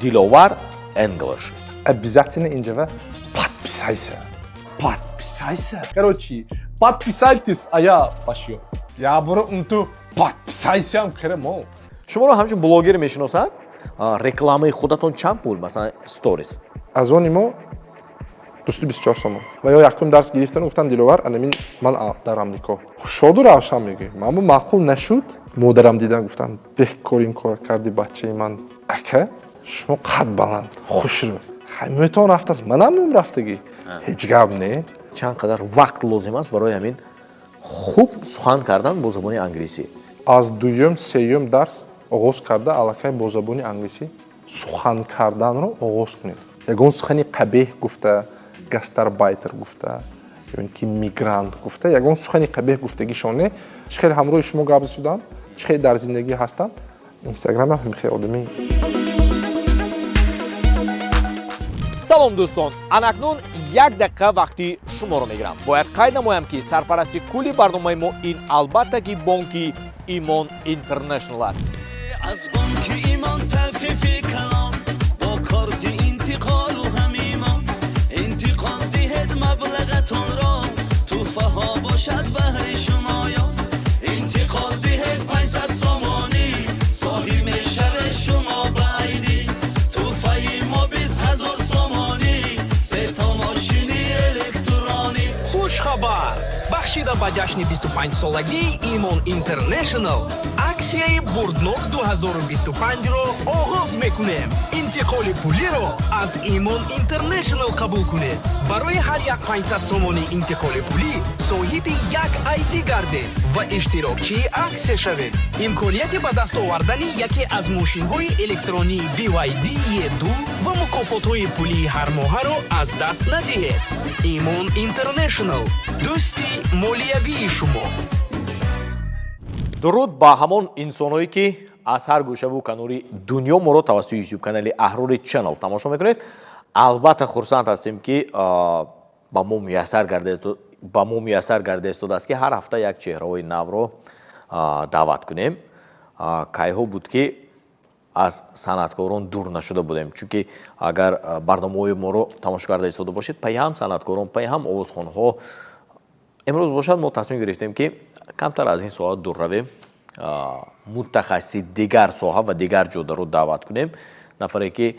Диловар English. Обязательно инҷава подписайся. Подписайся. Короче, подписайтесь, а я пошёл. Я буро унту подписайся керемо. Шуморо ҳамчун блогер мешиносанд. Рекламаи худатон чанд пул, масалан, сторис? Аз они мо 224 сомон. Ва ё якум дарс гирифтан, гуфтан: «Диловар, анамин ман дар Амрико шоду равшан мегӯем». Аммо маъқул нашуд. Модарам дидан, гуфтан: «Бекор ин кор карди, бачаи ман». Ака, шумо қад баланд, хушрӯ, ҳамаетон рафтааст, манам ном рафтагӣ, ҳеҷ гап не. Чанд қадар вақт лозим аст барои ҳамин хуб сухан кардан бо забони англисӣ? Аз дуюм, сеюм дарс оғоз карда, аллакай бо забони англисӣ сухан карданро оғоз кунед. Ягон сухани қабеҳ гуфта, гастарбайтер гуфта ё ин ки мигрант гуфта, ягон сухани қабеҳ гуфтагишон не. Чӣ хеле ҳамроҳи шумо гап зудам, чӣ хеле дар зиндагӣ ҳастам, Инстаграмам ҳам хеле одами. Салом, дӯстон! Анакнун як дақиқа вақти шуморо мегирам. Бояд қайд намоям, ки сарпарасти кулли барномаи мо ин, албатта ки, бонки Имон Интернешнл аст. Аз бонки Имон тафифи калон, бо корти интиқолу ҳамимон интиқол диҳед маблағатонро, тӯҳфаҳо бошад баҳри шумоён. Интиқол диҳед 500 сомонӣ, соҳиб мешавед шумо ба айдӣ. Тӯҳфаи мо 20 000 сомонӣ, сето мошини электронӣ. Хушхабар! Бахшида ба ҷашни 25-солагии Имон Интернешнл аксияи «Бурднок 2025-ро оғоз мекунем. Интиқоли пулиро аз Имон Интернешнл қабул кунед. Барои ҳар як 500 сомонӣ интиқоли пулӣ соҳиби як айдӣ гардед ва иштирокчии аксия шавед. Имконияти ба даст овардани яке аз мошинҳои электронии BYD E2 ва мукофотҳои пулии ҳармоҳаро аз даст надиҳед. Имон Интернешнл, дӯсти молиявии шумо. Дуруд ба ҳамон инсонҳое, ки аз ҳар гӯшаву канори дунё моро тавассути YouTube канали Аҳрори Channel тамошо мекунед. Албатта, хурсанд ҳастем, ки ба мо муяссар гарда истодааст, ки ҳар ҳафта як чеҳраҳои навро даъват кунем. Кайҳо буд, ки аз санъаткорон дур нашуда будем, чунки агар барномаҳои моро тамошо карда истода бошед, пайҳам санъаткорон, пайҳам овозхонҳо. Имрӯз бошад, мо тасмим гирифтем, ки камтар аз ин соҳа дур равем, мутахассиси дигар соҳа ва дигар ҷодаро даъват кунем, нафаре ки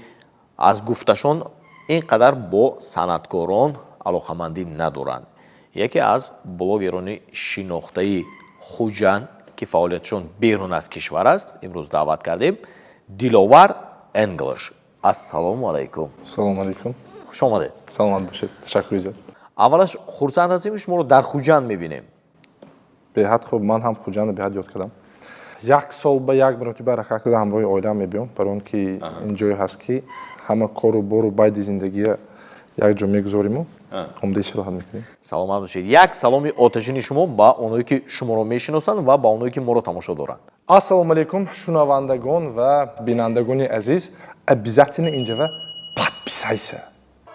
аз гуфташон ин қадар бо санъаткорон алоқамандӣ надоранд, яке аз блогерони шинохтаи Хуҷанд, ки фаъолияташон берун аз кишвар аст, имрӯз даъват кардем: Диловар English. Ассалому алайкум! Салому алайкум! Хуш омадед! Саломат бошед, ташаккури зиёд. Аввалаш, хурсанд ҳастем, ки шуморо дар Хуҷанд мебинем. Беҳад хуб, ман ҳам Хуҷандро беҳад ёд кардам. Як сол ба як маротиба ҳаракат карда, ҳамроҳи оилаам мебиём, барои он ки ин ҷое ҳаст, ки ҳама кору бору байди зиндагия як ҷо мегузориму омода истироҳат мекунем. Саломат бошед. Як саломи оташини шумо ба оное, ки шуморо мешиносанд, ва ба оное, ки моро тамошо доранд. Ассалому алайкум, шунавандагон ва бинандагони азиз! Обязательно инҷава подписайся.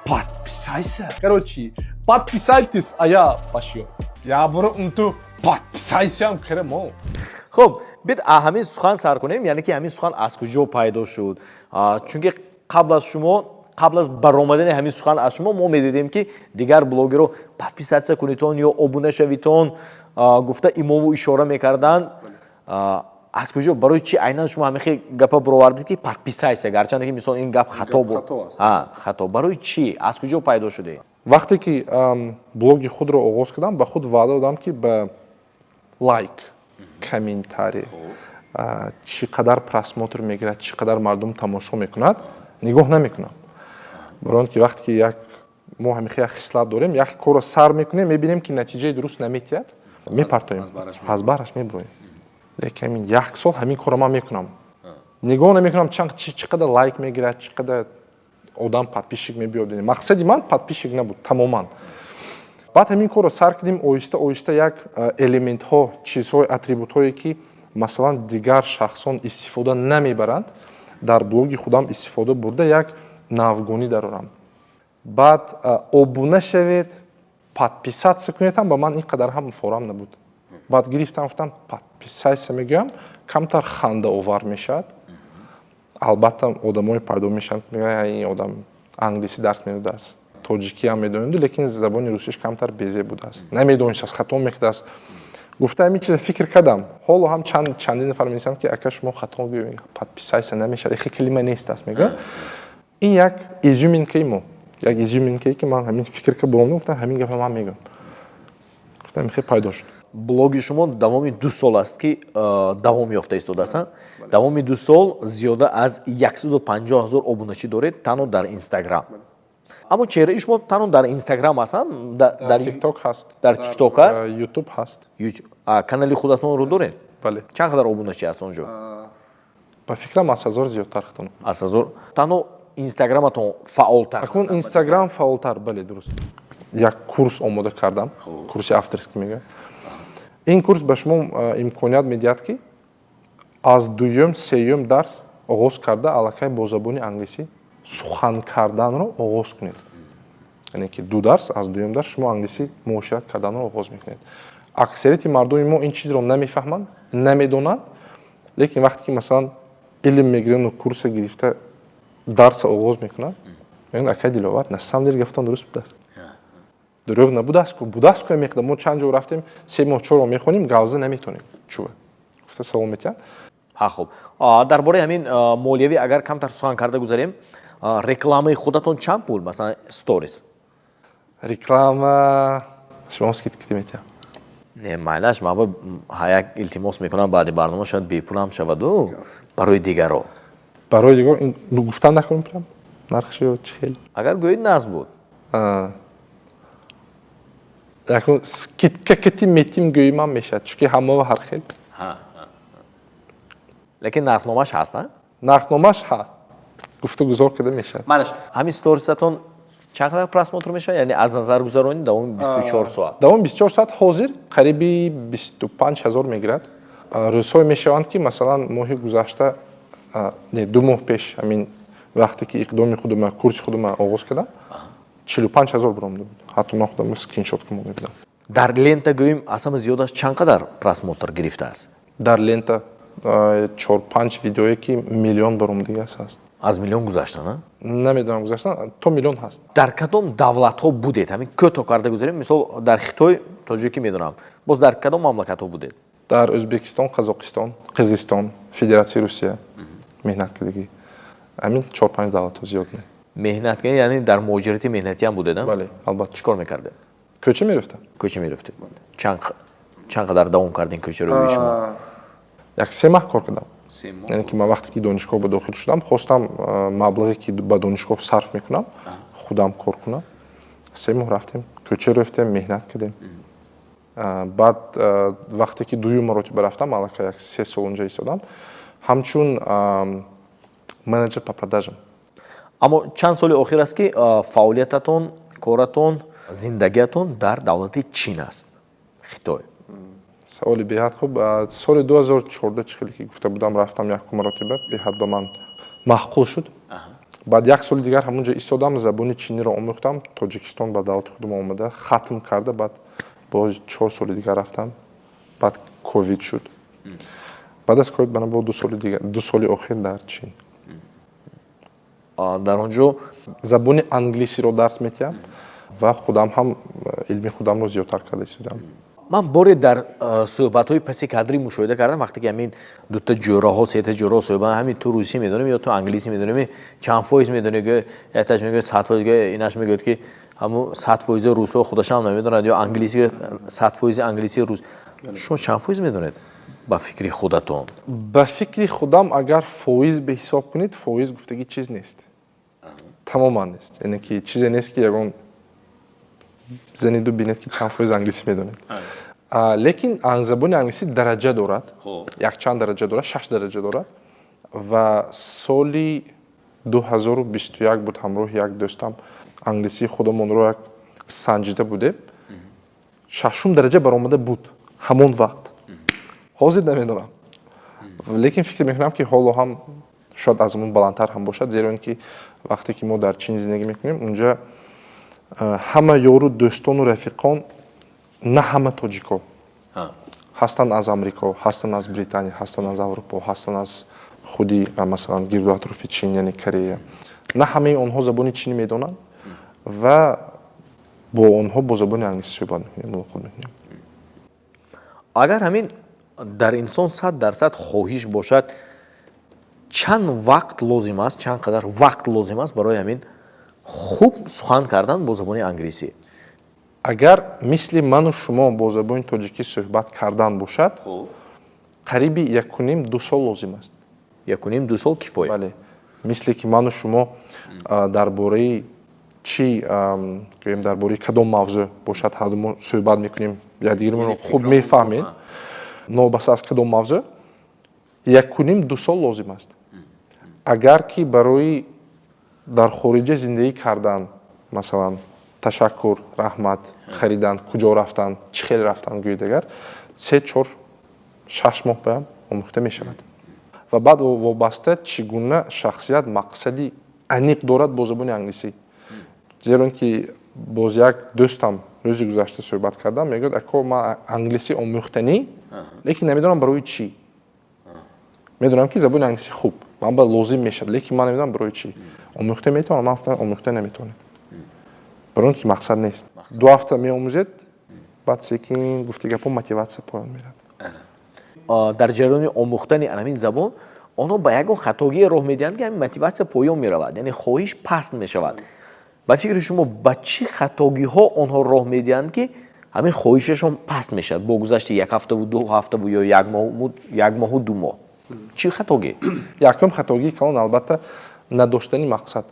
Подписайся. Короче, подписайтесь, а я пошёл. Я буро унту подписайся керемо. Хуб, бид ҳамин сухан сар кунем, яъне ки ҳамин сухан аз куҷо пайдо шуд? Чунки қабл аз шумо, қабл аз баромадани ҳамин сухан аз шумо, мо медидем, ки дигар блогерро «подписаться кунитон» ё «обуна шавитон» гуфта имову ишора мекарданд. Аз куҷо, барои чи айнан шумо ҳамин хел гапа баровардед, ки «подписайся», гарчанде ки, мисол, ин гап хато буд? Хато. Барои чӣ, аз куҷо пайдо шуде? Вақте ки блоги худро оғоз кардам, ба худ ваъда додам, ки ба лайк, комментарий, чӣ қадар просмотр мегирад, чӣ қадар мардум тамошо мекунад, нигоҳ намекунам. Барои он ки вақте ки як мо ҳамихел як хислат дорем, як корро сар мекунем, мебинем, ки натиҷаи дуруст наметиҳад, мепартоем, аз баҳраш мебуроем. Лекин ҳамин як сол ҳамин корро ман мекунам, нигоҳ намекунам, чӣ қадар лайк мегирад, чӣ қадар одам подписчик мебиёд. Мақсади ман подписчик набуд тамоман. Баъд ҳамин корро сар кардем, оҳиста оҳиста як элементҳо, чизҳои, атрибутҳое, ки, масалан, дигар шахсон истифода намебаранд, дар блоги худам истифода бурда, як навгонӣ дарорам. Баъд «обуна шавед», «подписаться кунед» ҳам ба ман ин қадар ҳам форам набуд. Баъд гирифтам, гуфтам: «Подписайся» мегӯям, камтар хандаовар мешавад. Албатта, одамое пайдо мешаванд, ки мегӯянд, ин одам англисӣ дарс медодааст, тоҷикиам медонеду, лекин забони русиш камтар безеб будааст, намедонистааст, хато мекардааст, гуфта. Ҳамин чиза фикр кардам. Ҳоло ҳам чандин нафар менависанд, ки ака, шумо хато гӯед, подписайся намешавад, ихе калима нест аст, мегӯянд. Ин як изюминкаи мо, як изюминкае, ки ман ҳамин фикр ка буромдам, гуфтам, ҳамин гапа ман мегӯям. Гуфтам, ихе пайдо шуд. Блоги шумо давоми 2 сол аст, ки давом ёфта истодааст. Давоми 2 сол зиёда аз 150 ҳазор обуначӣ доред танҳо дар Инстаграм. Аммо чеҳраи шумо танҳо дар Инстаграм аст? Дар Тикток ҳаст. Дар Тикток ҳаст. Ютуб ҳаст. Канали худатонро доред? Бале. Чанд қадар обуначӣ аст он ҷо? Ба фикрам, аз 1000 зиёдтар хатон. Аз 1000. Танҳо Инстаграматон фаъолтар? Акун Инстаграм фаъолтар, бале, дуруст. Як курс омода кардам, курси авторский мегӯям. Ин курс ба шумо имконият медиҳад, ки аз дуюм, сеюм дарс оғоз карда, аллакай бо забони англисӣ сухан карданро оғоз кунед. Яъне ки ду дарс, аз дуюм дарс шумо англисӣ муошират карданро оғоз мекунед. Аксарияти мардуми мо ин чизро намефаҳманд, намедонанд, лекин вақте ки, масалан, илм мегирану курса гирифта, дарса оғоз мекунанд, мегӯянд: «Акай Диловар, на самом деле гафтон дуруст будааст, дурӯғ набудааст ку, будааст ку. Меқдам мо чанд ҷо рафтем, 3 моҳ, 4 моҳ мехонем, гавза наметонем чува», гуфта савол метиҳанд. Ҳа, хуб, дар бораи ҳамин молиявӣ агар камтар сухан карда гузарем, рекламаи худатон чанд пул, масалан, сторис? Реклама шумо скидка метиҳам. Не, майлаш, ман як илтимос мекунам, баъди барнома шояд бепулам шаваду барои дигаро. Барои дигар гуфтан накунем, прям нархшо ё чӣ хел? Агар гӯед, нағз буд. Якун скидка кати метим гӯимам мешавад, чунки ҳамао ҳар хел. Лекин нархномаш ҳаст, а? Нархномаш ҳа, гуфтугузор карда мешавад. Манаш, ҳамин сторисатон чанд қадар просмотр мешавад, яъне аз назар гузаронӣ давоми 24 соат? Давоми 24 соат ҳозир қариби 25 000 мегирад. Рӯзҳое мешаванд, ки, масалан, моҳи гузашта, не, 2 моҳ пеш, ҳамин вақте ки иқдоми худума, курси худума оғоз кардам, 45 000 баромада буд. Ҳатто ман худам скриншот монда будам. Дар лента гӯем, аз ҳама зиёдаш чанд қадар просмотр гирифтааст? Дар лента чор панҷ видеое, ки миллион баромадагиаст, ҳаст. Аз миллион гузаштан, а? Намедонам, гузаштан, то миллион ҳаст. Дар кадом давлатҳо будед? Ҳамин кӯтоҳ карда гузарем. Мисол, дар Хитой тоҷикӣ медонам, боз дар кадом мамлакатҳо будед? Дар Ӯзбекистон, Қазоқистон, Қирғизистон, Федератсияи Русия меҳнат кардагӣ. Ҳамин чор панҷ давлатҳо, зиёд не. Меҳнат, яъне дар муҳоҷирати меҳнатиам будед? Бале, албатта. Чӣ кор мекардед? Кӯча мерафтам. Кӯча мерафтед. Чанд қадар давом кардин кӯчаравии шумо? Як 3 маҳ кор кардам. Яъне ки ман вақте ки донишгоҳ ба дохил шудам, хостам маблағе, ки ба донишгоҳ сарф мекунам, худам кор кунам. 3 моҳ рафтем, кӯча рафтем, меҳнат кардем. Баъд вақте ки дуюм маротиба рафтам, аллакай як 3 сол онҷа истодам ҳамчун менеҷер по продажам. Аммо чанд соли охир аст, ки фаъолиятатон, коратон, зиндагиатон дар давлати Чин аст, Хитой. Саволи беҳад хуб. Соли 2014, чӣ хеле ки гуфта будам, рафтам якум маротиба, беҳад ба ман маъқул шуд. Баъд як соли дигар ҳамонҷо истодам, забони чиниро омӯхтам, Тоҷикистон, ба давлати худам омада, хатм карда, баъд боз 4 соли дигар рафтам. Баъд ковид шуд. Баъд аз ковид бана бо 2 соли дигар, 2 соли охир дар Чин. Дар он ҷо? Забони англисиро дарс метиҳам ва худам ҳам илми худамро зиёдтар карда истодам. Ман боре дар суҳбатҳои паси кадрӣ мушоҳида кардам, вақте ки ҳамин дута ҷӯраҳо, сета ҷӯраҳо суҳбат, ҳамин ту русӣ медонем ё ту англисӣ медонем, чанд фоиз медонӣ, гӯ, якташ мегӯяд 100%, гӯ, инаш мегӯяд, ки ҳамун 100 фоизи русҳо худашам намедонад ё англисӣ, 100 фоизи англисии рус. Шумо чанд фоиз медонед ба фикри худатон? Ба фикри худам, агар фоиз беҳисоб кунед, фоиз гуфтагӣ чиз нест, тамоман нест. Яъне ки чизе нест, ки ягон зениду бинед, ки чанд фоиз англисӣ медонед. Лекин забони англисӣ дараҷа дорад, якчанд дараҷа дорад, шаш дараҷа дорад. Ва соли 2021 буд, ҳамроҳи як дӯстам англисии худамонро як санҷида будем, шашум дараҷа баромада буд ҳамон вақт. Ҳозир намедонам, лекин фикр мекунам, ки ҳоло ҳам шояд аз он баландтар ҳам бошад, зеро ин ки вақте ки мо дар Чин зиндагӣ мекунем, унҷа ҳама ёру дӯстону рафиқон на ҳама тоҷико ҳастанд, аз Амрико ҳастанд, аз Британия ҳастанд, аз Аврупо ҳастанд, аз Худи, масалан, гирду атрофи Чин, яъне Корея. На ҳамаи онҳо забони чинӣ медонанд ва бо онҳо бо забони англисӣ суҳбат мекунем, мулоқот мекунем. Агар ҳамин дар инсон 100% хоҳиш бошад, чанд вақт лозим аст, чанд қадар вақт лозим аст барои ҳамин хуб сухан кардан бо забони англисӣ? Агар мисли ману шумо бо забони тоҷикӣ суҳбат кардан бошад, қариби 1,5-2 сол лозим аст. 1,5-2 сол кифоя? Бале, мисле ки ману шумо дар бораи чӣ гӯем, дар бораи кадом мавзӯъ бошад, ҳарду мо суҳбат мекунем, якдигаримонро хуб мефаҳмем, новобаста аз кадом мавзӯъ, 1,5-2 сол лозим аст. Агар ки барои дар хориҷа зиндагӣ кардан, масалан, ташаккур, раҳмат, харидан, куҷо рафтан, чӣ хел рафтан гӯед, агар 3, 4, 6 моҳ баям омӯхта мешавад. Ва баъд вобаста чӣ гуна шахсият мақсади аниқ дорад бо забони англисӣ, зеро ин ки боз як дӯстам рӯзи гузашта суҳбат кардам, мегӯяд: «Ако, ман англисӣ омӯхтанӣ, лекин намедонам барои чӣ. Медонам, ки забони англисӣ хуб ман ба лозим мешавад, лекин ман намедонам барои чӣ. Омӯхта метавонам?» Ман гуфтам: «Омӯхта наметавонем, барои он ки мақсад нест. 2 ҳафта меомӯзед, баъд секин, гуфти гапҳо, мотиватсия поён меравад.» Дар ҷараёни омӯхтани ҳамин забон онҳо ба ягон хатогие роҳ медиҳанд, ки ҳамин мотиватсия поён меравад, яъне хоҳиш паст мешавад. Ба фикри шумо, ба чӣ хатогиҳо онҳо роҳ медиҳанд, ки ҳамин хоҳишашон паст мешавад бо гузашти як ҳафтаву 2 ҳафтаву ё як моҳу 2 моҳ? Чӣ хатогӣ? Якум хатогии калон, албатта, надоштани мақсад.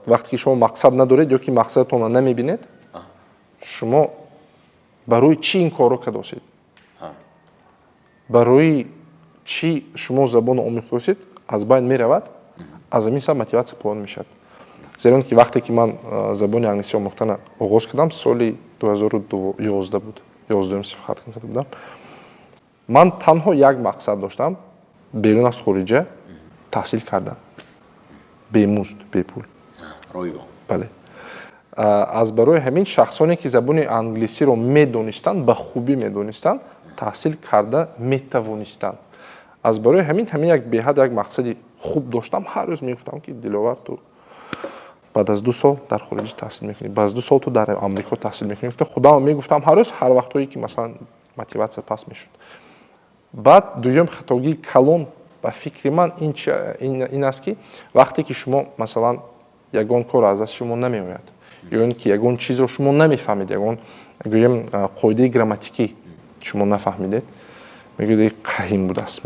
Вақте ки шумо мақсад надоред ё ки мақсадатонро намебинед, шумо барои чӣ ин корро кардосед, барои чӣ шумо забонро омӯхтосед, аз байн меравад. Аз ҳамин сабаб мотиватсия поён мешавад, зеро ин ки вақте ки ман забони англисӣ омӯхтана оғоз кардам, соли 2011 буд, 11-уми синф хатм карда будам, ман танҳо як мақсад доштам: берун аз хориҷа таҳсил кардан бемузд, бепул. Бале, аз барои ҳамин шахсоне, ки забони англисиро медонистанд, ба хубӣ медонистанд, таҳсил карда метавонистанд. Аз барои ҳамин як беҳад як мақсади хуб доштам. Ҳар рӯз мегуфтам, ки Диловар, ту баъд аз 2 сол дар хориҷа таҳсил мекунӣ, баъд аз 2 сол ту дар Амрико таҳсил мекунӣ. Гуфта худам мегуфтам ҳар рӯз, ҳар вақтҳое ки, масалан, мотиватсия паст мешуд. Баъд дуюм хатогии калон, ба фикри ман, ин аст, ки вақте ки шумо, масалан, ягон кор аз дасти шумо намеояд ё ин ки ягон чизро шумо намефаҳмед, ягон, гӯем, қоидаи грамматикӣ шумо нафаҳмидед, мегӯед: «Қаҳин будааст,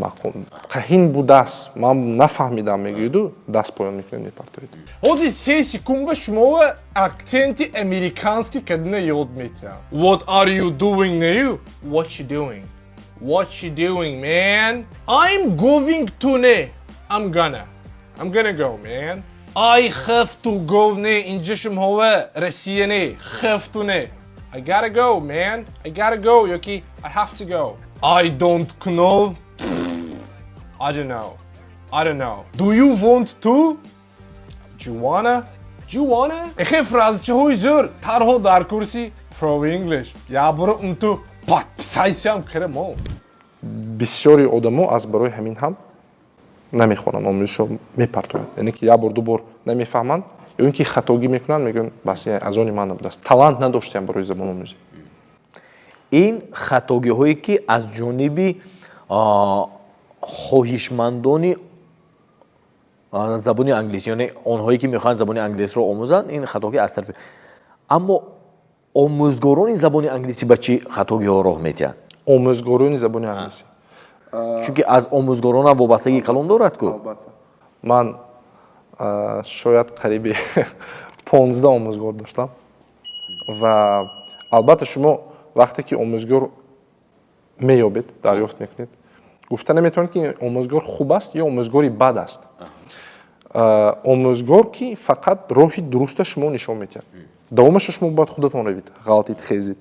қаҳин будааст, ман нафаҳмидам», мегӯеду даст поён мекунед, мепартоед. Ҳозир 3 секунд ба шумо акценти американский кадина ёд метиҳам. What are you doing now? What you doing? What you doing, man? I'm going to не. I'm gonna. I'm gonna go, man. I have to go не. Инҷа шумоҳо Россия не. Have to не. I gotta go, man. I gotta go. Ёки I have to go. I don't know. I don't know. I don't know. Do you want to? Do you wanna? Do you wanna? Эхе фразчаҳои зӯр тарҳо дар курси Pro English. Я бора унту подписайсям кирамо. Бисёри одамо аз барои ҳамин ҳам намехонанд, омӯзишро мепартоянд, яъне ки як бор, ду бор намефаҳманд ё ин ки хатогӣ мекунанд, мегӯянд: «Бас, аз они ман набудааст, талант надоштем барои забономӯзӣ.» Ин хатогиҳое, ки аз ҷониби хоҳишмандони забони англисӣ, яъне онҳое, ки мехоҳанд забони англисиро омӯзанд, ин хатогӣ аз тарафи, аммо омӯзгорони забони англисӣ ба чӣ хатогиҳо роҳ медиҳанд? Омӯзгорони забони англисӣ? Чунки аз омӯзгоронам вобастагии калон дорад ку. Албатта, ман шояд қариби 15 омӯзгор доштам. Ва албатта, шумо вақте ки омӯзгор меёбед, дарёфт мекунед, гуфта наметавонед, ки омӯзгор хуб аст ё омӯзгори бад аст. Омӯзгор ки фақат роҳи дуруста шумо нишон медиҳад, давомаша шумо бояд худатон равед, ғалтид, хезид.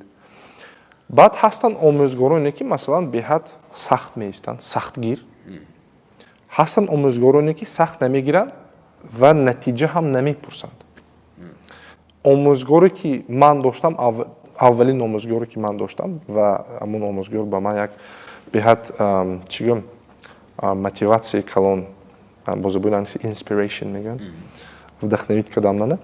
Баъд ҳастанд омӯзгороне, ки, масалан, беҳад сахт меистанд, сахтгир ҳастанд, омӯзгороне, ки сахт намегиранд ва натиҷа ҳам намепурсанд. Омӯзгоре, ки ман доштам, аввалин омӯзгоре, ки ман доштам, ва ҳамон омӯзгор ба ман як беҳад, чӣ гӯям, мотиватсияи калон. Бо забони англиси inspiration мегӯянд, вдохновить кардам мана.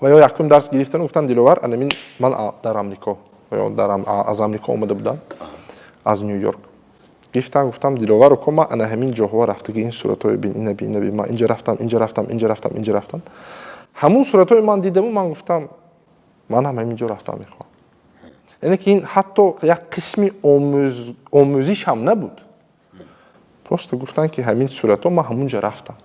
Ва ё якум дарс гирифтан, гуфтан: «Диловар, анамин ман дар Амрико ё аз Амрико омада будам, аз Ню Йорк гирифтам». Гуфтам: «Диловар око, ман ана ҳамин ҷоҳо рафтаги, ин суратҳое бин, ина бин, ина бин, ман инҷа рафтам, инҷа рафтам, инҷа рафтам, инҷа рафтам». Ҳамун суратҳои ман дидаму ман гуфтам: «Ман ҳам ҳамин ҷо рафтам мехоҳам». Яъне ки ин ҳатто як қисми омӯзиш ҳам набуд, просто гуфтанд, ки ҳамин суратҳо, ман ҳамунҷа рафтам,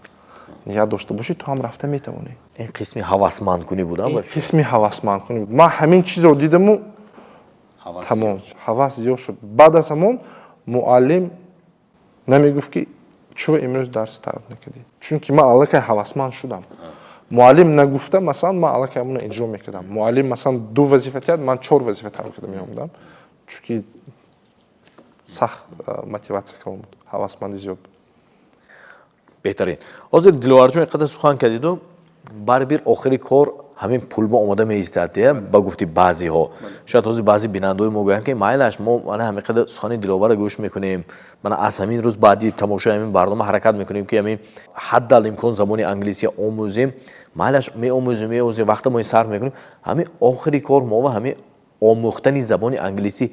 ният дошта бошӣ, ту ҳам рафта метавонӣ. Ин қисми ҳавасмандкунӣ буд? Қисми ҳавасмандкунӣ буд. Ман ҳамин чизро дидаму тамом, ҳавас зиёд шуд. Баъд аз ҳамон муаллим намегуфт, ки чӯ имрӯз дарс тарб накардӣ, чунки ман аллакай ҳавасманд шудам. Муаллим нагуфта, масалан, ман аллакай ҳамонро иҷро мекардам. Муаллим, масалан, ду вазифа тиҳад, ман чор вазифа тарб карда меомадам, чунки сахт мотиватсия калон буд, ҳавасмандӣ зиёд буд. Беҳтарин. Ҳозир, Диловарҷон, инқадар сухан кардиду, барибир охири кор ҳамин пул ба омода меистад. Ба гуфти баъзеҳо, шояд ҳозир баъзе бинандаҳои мо гӯянд, ки майлаш, мо мана ҳамин қадар сухани Диловарро гӯш мекунем, мана аз ҳамин рӯз баъди тамошои ҳамин барнома ҳаракат мекунем, ки ҳамин ҳаддал имкон забони англисия омӯзем. Майлаш, меомӯзем, меомӯзем, вақта мо сарф мекунем, ҳамин охири кор мо ва ҳамин омӯхтани забони англисӣ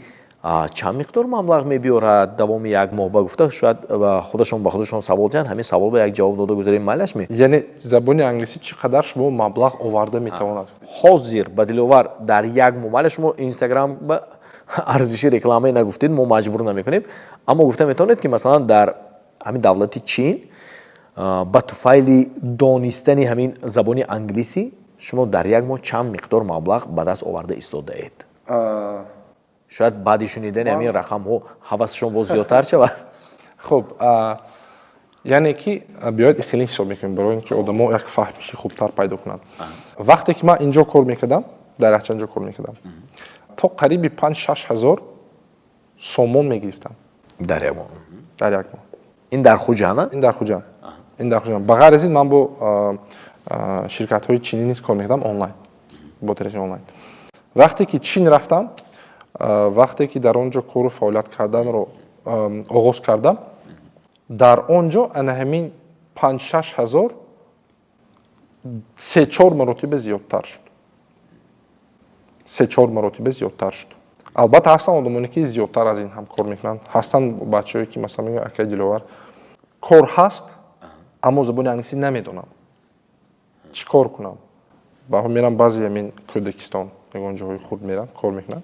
чанд миқдор маблағ мебиёрад давоми як моҳ, ба гуфта, шояд худашон ба худашон савол диҳанд. Ҳамин савол ба як ҷавоб дода гузарем, майлаш ми? Яъне забони англисӣ чӣ қадар шумо маблағ оварда метавонад? Ҳозир ба Диловар дар як моҳ, майла, шумо Инстаграм ба арзиши рекламае нагуфтед, мо маҷбур намекунем, аммо гуфта метавонед, ки масалан дар ҳамин давлати Чин ба туфайли донистани ҳамин забони англисӣ шумо дар як моҳ чанд миқдор маблағ ба даст оварда истодаед? Шояд баъди шунидани ҳамин рақамҳо ҳавасшон боз зиёдтар шавад. Хуб, яъне ки биёед, хеле ҳисоб мекунем, барои ин ки одамо як фаҳмиши хубтар пайдо кунанд. Вақте ки ман инҷо кор мекардам, дар якчанд ҷо кор мекардам, то қариби 5-6 ҳазор сомон мегирифтам. Дар як моҳ? Дар як моҳ. Ин дар Хуҷанд? Ин дар Хуҷанд, ин дар Хуҷанд. Ба ғайр аз ин, ман бо ширкатҳои чинӣ низ кор мекардам, онлайн, бо тариқи онлайн. Вақте ки Чин рафтам, вақте ки дар он ҷо кору фаъолият карданро оғоз кардам, дар он ҷо ана ҳамин 5-6 ҳазор се-чор маротиба зиёдтар шуд, се-чор маротиба зиёдтар шуд. Албатта, ҳастанд одамоне, ки зиёдтар аз ин ҳам кор мекунанд. Ҳастанд бачаҳое, ки масалан мегӯянд: «Акаи Диловар, кор ҳаст, аммо забони англисӣ намедонам, чӣ кор кунам?» Баҳо мерам, баъзе ҳамин Кӯдакистон, ягон ҷоҳои хурд мерам, кор мекунам,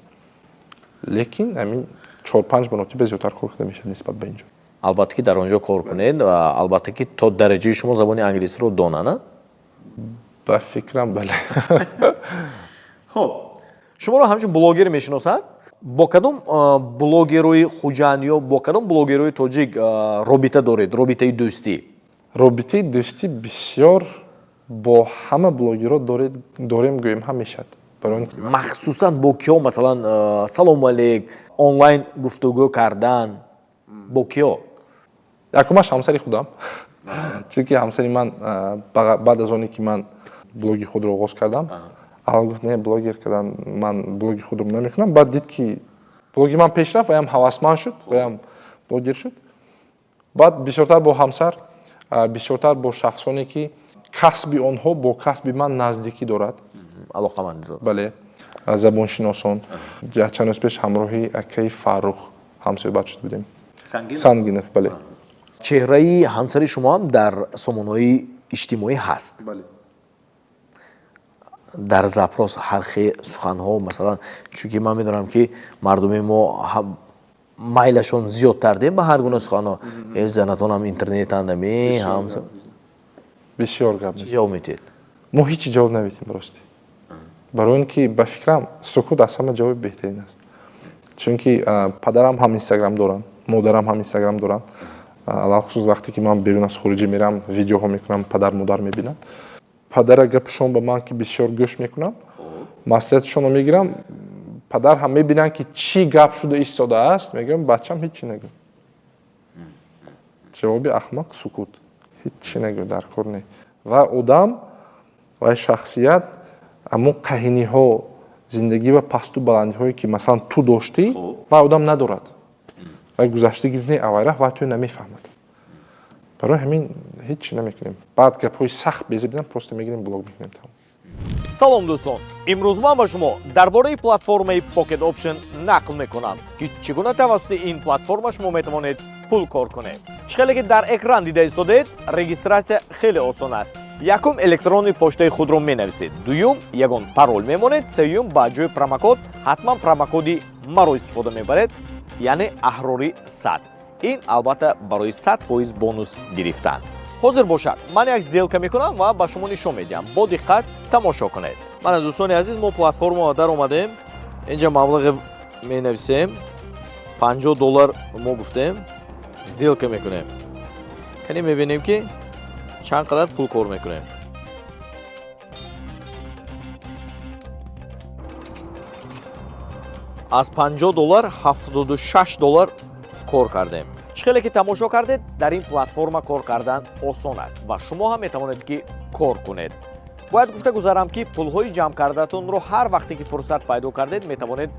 лекин ҳамин чор-панҷ маротиба зиёдтар кор карда мешавад нисбат ба инҷо. Албатта, ки дар он ҷо кор кунед ва албатта, ки то дараҷаи шумо забони англисиро донанд. Ба фикрам, бале. Хуб, шуморо ҳамчун блогер мешиносанд. Бо кадом блогерои Хуҷанд ё бо кадом блогерои тоҷик робита доред, робитаи дӯстӣ? Робитаи дӯстӣ бисёр бо ҳама блогерро дорем, гӯем ҳам мешавад, барои Махсусан бо киҳо, масалан, салому алейк, онлайн гуфтугӯ кардан бо киҳо? Якумаш ҳамсари худам, чунки ҳамсари ман баъд аз оне ки ман блоги худро оғоз кардам, аввал гуфт: «Не, блогер кардан, ман блоги худро намекунам». Баъд дид, ки блоги ман пеш рафт, ваям ҳавасманд шуд, ваям блогер шуд. Баъд бисёртар бо ҳамсар, бисёртар бо шахсоне, ки касби онҳо бо касби ман наздикӣ дорад. Алоқаманд. Бале, забоншиносон. Чанд рӯз пеш ҳамроҳи акаи Фаррух ҳамсӯҳбат шуда будем, Сангинов, бале. Чеҳраи ҳамсари шумо ҳам дар сомонаҳои иҷтимоӣ ҳаст. Дар запрос ҳар хел суханҳо, масалан, чунки ман медонам, ки мардуми мо майлашон зиёдтар де ба ҳар гуна суханҳо: «Э, занатонам интернетандаме?» Бисёр гап. Чӣ ҷавоб медиҳед? Мо ҳеҷ ҷавоб намедиҳем, ростӣ, барои он ки ба фикрам, сукут аз ҳама ҷавоби беҳтарин аст, чунки падарам ҳам Инстаграм доранд, модарам ҳам Инстаграм доранд. Алалхусус вақте ки ман берун аз хориҷа мерам, видеоҳо мекунам, падар, модар мебинанд. Падара гапшон ба ман ки бисёр гӯш мекунам, маслиҳатшонро мегирам. Падар ҳам мебинанд, ки чӣ гап шуда истодааст, мегӯям: «Бачам, ҳеҷ чӣ нагӯ, ҷавоби аҳмақ сукут, ҳеҷ чӣ нагӯ, дар кор не». Ва одам ва шахсият, ҳамон қаҳиниҳо, зиндагӣ ва пасту баландиҳое, ки масалан ту доштӣ, ва одам надорад, ва гузаштаги зини авайра ва ту намефаҳмад. Барои ҳамин Ҳеҷ чи намекунем. Баъд гапҳои сахт безеб бидам, просто мегирем, блок мекунем, тамом. Салом, дӯстон! Имрӯз ман ба шумо дар бораи платформаи Pocket Option нақл мекунам, ки чӣ гуна тавассути ин платформа шумо метавонед пул кор кунед. Чӣ хеле ки дар экран дида истодед, регистрация хеле осон аст. Якум, электронный почтаи худро менависед, дуюм, ягон парол мемонед, сеюм, ба ҷои промокод ҳатман промокоди маро истифода мебаред, яъне аҳрори 100. Ин албатта барои 100% бонус гирифтан. Ҳозир бошад, ман як сделка мекунам ва ба шумо нишон медиҳам, бо диққат тамошо кунед. Мана, дӯстони азиз, мо платформа дар омадем, инҷа маблағе менависем, 50 доллар мо гуфтем, сделка мекунем. Кани, мебинем, ки чанд қадар пул кор мекунем. Аз 50 доллар 76 доллар кор кардем. Чӣ хеле ки тамошо кардед, дар ин платформа кор кардан осон аст ва шумо ҳам метавонед, ки кор кунед. Бояд гуфта гузарам, ки пулҳои ҷамъ кардаатонро ҳар вақте ки фурсат пайдо кардед, метавонед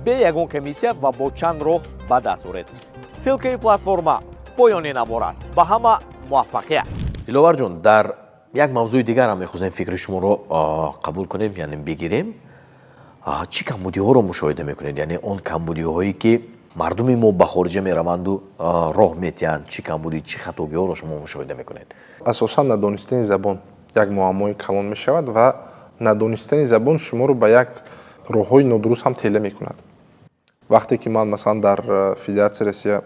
бе ягон комиссия ва бо чанд роҳ ба даст оред. Ссылкаи платформа поёни навор аст. Ба ҳама муваффақият! Диловарҷон, дар як мавзӯи дигар ҳам мехоҳем фикри шуморо қабул кунем, яъне бигирем. Чӣ камбудиҳоро мушоҳида мекунед, яъне он камбудиҳое, ки мардуми мо ба хориҷа мераванду роҳ метиҳанд? Чӣ камбудӣ, чӣ хатогиҳоро шумо мушоҳида мекунед? Асосан надонистани забон як муаммои калон мешавад ва надонистани забон шуморо ба як роҳҳои нодуруст ҳам тела мекунад. Вақте ки ман, масалан, дар Федератсияи Россия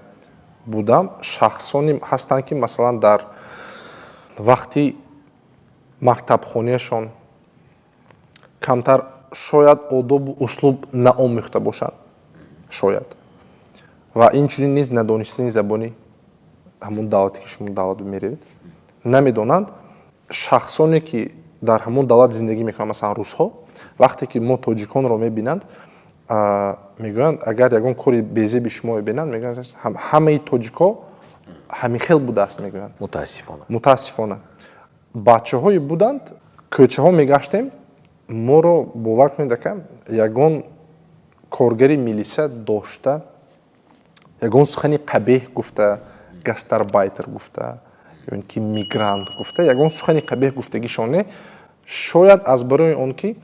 будам, шахсоне ҳастанд, ки, масалан, дар вақти мактабхонияшон камтар шояд одобу услуб наомӯхта бошанд, шояд, ва инчунин низ надонистани забони ҳамон давлате, ки шумо давлат меравед, намедонанд. Шахсоне, ки дар ҳамон давлат зиндагӣ мекунанд, масалан, русҳо, вақте ки мо тоҷиконро мебинанд, мегӯянд, агар ягон кори безеби шумо мебинанд, мегӯянд, ҳамаи тоҷикҳо ҳамин хел будааст, мегӯянд. Мутаассифона. Мутаассифона, бачаҳое буданд, кӯчаҳо мегаштем, моро, бовар кунед, ака, ягон коргари милиса дошта, ягон сухани қабеҳ гуфта, гастарбайтер гуфта ё ин ки мигрант гуфта, ягон сухани қабеҳ гуфтагишоне. Шояд аз барои он ки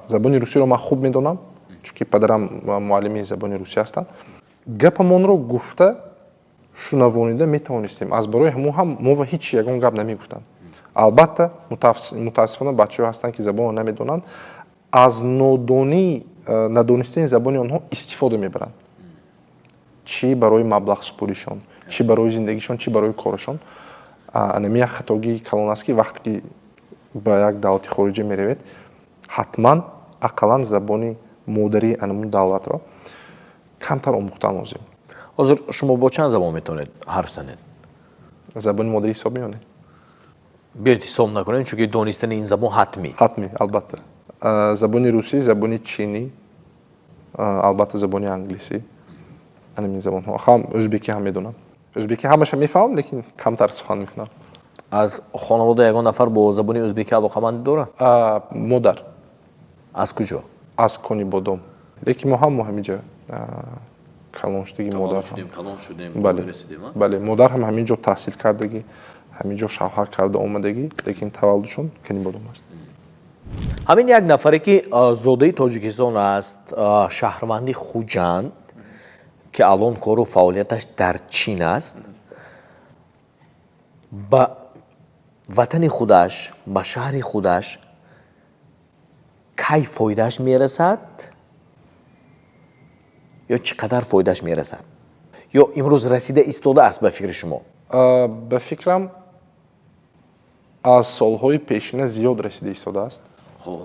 забони русиро ман хуб медонам, чунки падарам муаллими забони русӣ ҳастанд, гапамонро гуфта, шунавонида метавонистем, аз барои ҳамон ҳам мо ва ҳеҷ ягон гап намегуфтанд. Албатта, мутаассифона, бачаҳо ҳастанд, ки забонро намедонанд, аз нодонӣ, надонистани забони онҳо истифода мебаранд, чӣ барои маблағсупоришон, чӣ барои зиндагишон, чӣ барои корашон. Анами як хатогии калон аст, ки вақте ки ба як давлати хориҷа меравед, ҳатман ақаллан забони модарии анамун давлатро камтар омӯхтан лозим. Ҳозир шумо бо чанд забон метавонед ҳарф занед? Забони модарӣ ҳисоб меёнед? Биёед, ҳисоб накунем, чунки донистани ин забон ҳатмӣ. Ҳатмӣ, албатта. Забони русӣ, забони чинӣ, албатта, забони англисӣ, анамин забонҳо. Ҳам ӯзбекӣ ҳам медонам. Ӯзбекӣ ҳамаша мефаҳмам, лекин камтар сухан мекунам. Аз хонавода ягон нафар бо забони ӯзбекӣ алоқамандӣ дорад? Модар. Аз куҷо? Аз Конибодом, лекин мо ҳам ҳаминҷа калон шудагӣ, модар. Калон шудем. Бале, бале, модар ҳам ҳамин ҷо таҳсил кардагӣ, ҳамин ҷо шавҳар карда омадагӣ, лекин таваллудшон Канибодом аст. Ҳамин як нафаре, ки зодаи Тоҷикистон аст, шаҳрванди Хуҷанд, ки алон кору фаъолияташ дар Чин аст, ба ватани худаш, ба шаҳри худаш кай фоидааш мерасад ё чӣ қадар фоидааш мерасад, ё имрӯз расида истодааст, ба фикри шумо? Ба фикрам, аз солҳои пешина зиёд расида истодааст,